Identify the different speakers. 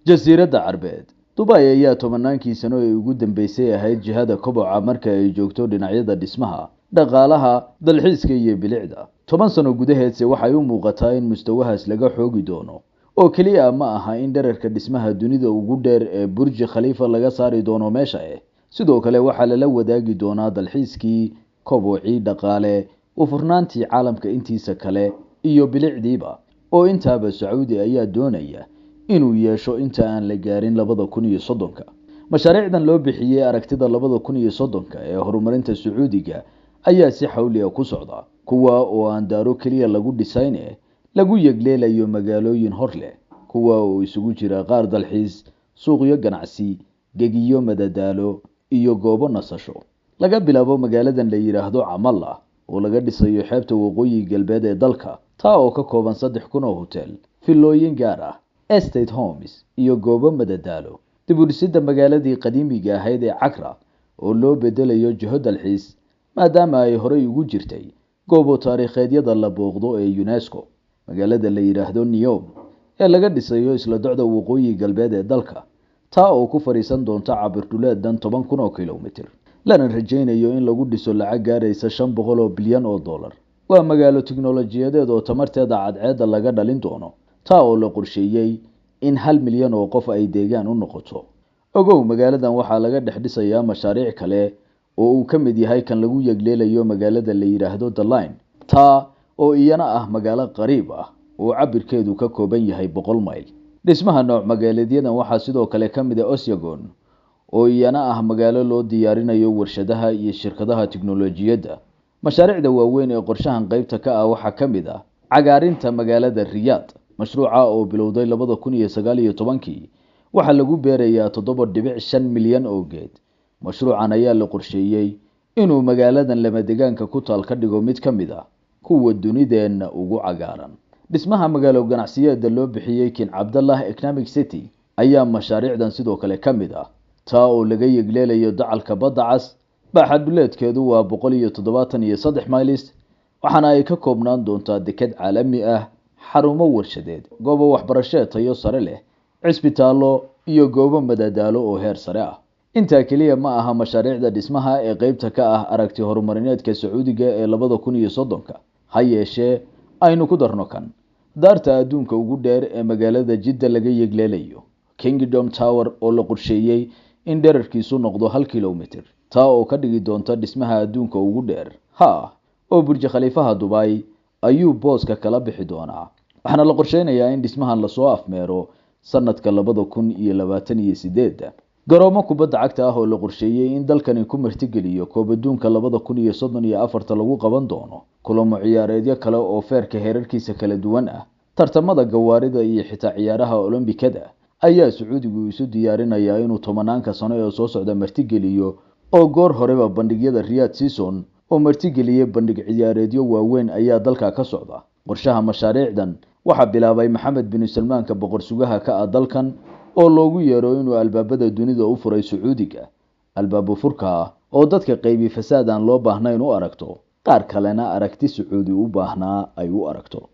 Speaker 1: Jasiiradda Carbeed Dubay ayaa tobannaankii sano ee ugu dambeysay ahayd jihada koboca marka ay joogto dhinacyada dhismaha, dhaqaalaha, dalxiiska iyo bilicda. 10 sano gudaheedse waxay u muuqataa in mustawahaas laga xoogi doono. Oo keliya ma aha in dherarka dhismaha dunida ugu dheer ee Burji Khaliifa laga saari doono meesha, sidoo kale waxaa lala wadaagi doonaa dalxiiskii, kobocii dhaqaale, u furnaantii caalamka intiisa kale iyo bilicdiiba. Oo intaaba Sacuudi ayaa doonaya inuu yeesho inta aan la gaarin 2030-ka. Mashaariicdan loo bixiyey aragtida 2030-ka ee horumarinta Sacuudiga ayaa si xawli ah ku socda, kuwa oo aan daaro keliya lagu dhisayne lagu yegleelayo magaalooyin hor leh, kuwa oo isugu jira qaar dalxiis, suuqyo ganacsi, gegiyo madadaalo iyo goobo nasasho. Laga bilaabo magaaladan la yidhaahdo Camala oo laga dhisayo xeebta waqooyi galbeed ee dalka, taa oo ka kooban 3000 oo hotel, villooyin gaar ah, estate homes iyo goobo madadaalo. Dib u dhisidda magaaladii qadiimiga ahayd ee Cakra oo loo bedelayo jiho dalxiis, maadaama ay horey ugu jirtay goobo taariikheedyada la booqdo ee UNESCO. Magaalada la yidhaahdo Neom ee laga dhisayo isla docda waqooyi galbeed ee dalka, taa oo ku fadhiisan doonta cabir dhuleed dhan 10,000 oo kilomitir, lana rajaynayo in lagu dhiso lacag gaaraysa 500 bilyan oo dollar. Waa magaalo tiknolojiyadeed oo tamarteeda cadceedda laga dhalin doono, taa oo la qorsheeyey in 1 milyan oo qof ay deegaan u noqoto. Ogow, magaaladan waxaa laga dhex dhisayaa mashaariic kale oo uu ka mid yahay kan lagu yegleelayo magaalada la yidhaahdo The Line, taa oo iyana ah magaalo qariib ah oo cabirkeedu ka kooban yahay 100 mayl. Dhismaha nooc magaaleedyadan waxaa sidoo kale ka mid ah Osyagon oo iyana ah magaalo loo diyaarinayo warshadaha iyo shirkadaha tiknolojiyadda. Mashaariicda waaweyn ee qorshahan qeybta ka ah waxaa ka mid ah cagaarinta magaalada Riyaad. Mashruuca oo bilowday 2019-kii waxaa lagu beerayaa 7.5 milyan oo geed. Mashruucan ayaa la qorsheeyey inuu magaaladan lamadegaanka ku taal ka dhigo mid ka mid ah kuwa dunideenna ugu cagaaran. Dhismaha magaalo ganacsiyeeda loo bixiyey King Cabdallah Economic City ayaa mashaariicdan sidoo kale ka mid ah, taa oo laga yegleelayo dacalka Badda Cas. Baaxad dhuleedkeedu waa 173 miles, waxaana ay ka koobnaan doontaa deked caalami ah, xarumo warshadeed, goobo waxbarasheed tayo sare leh, cisbitaallo iyo goobo madadaalo oo heer sare ah. Intaa keliya ma aha mashaariicda dhismaha ee qeybta ka ah aragti horumarineedka Sacuudiga ee 2030-ka. Ha yeeshee aynu ku darno kan daarta adduunka ugu dheer ee magaalada Jidda laga yegleelayo, Kingdom Tower, oo la qorsheeyey in dherarkiisu noqdo 1 kilomitir, taa oo ka dhigi doonta dhismaha adduunka ugu dheer. Ha oo Burji Khaliifaha Dubai ayuu booska kala bixi doonaa, waxaana la qorsheynayaa in dhismahan lasoo afmeero sanadka 2028-da. Garoomo kubadda cagta ah oo la qorsheeyey in dalkani ku martigeliyo koob adduunka 2034-ta lagu qaban doono, kulamo ciyaareedyo kale oo feerka heerarkiisa kala duwan ah, tartamada gawaarida iyo xitaa ciyaaraha Olombikada ayaa Sacuudigu isu diyaarinayaa inuu tobanaanka sano ee soo socda martigeliyo. Oo goor horeba bandhigyada Riyad Season oo martigeliyey bandhig ciyaareedyo waaweyn ayaa dalka ka socda. Qorshaha mashaariicdan waxaa bilaabay Maxamed Binu Salmaanka, boqor sugaha ka ah dalkan, oo loogu yeero inuu albaabada dunida u furay Sacuudiga. Albaabo furka ah oo dadka qaybi fasaad aan loo baahnayn u aragto, qaar kalena aragti Sacuudi u baahnaa ay u aragto.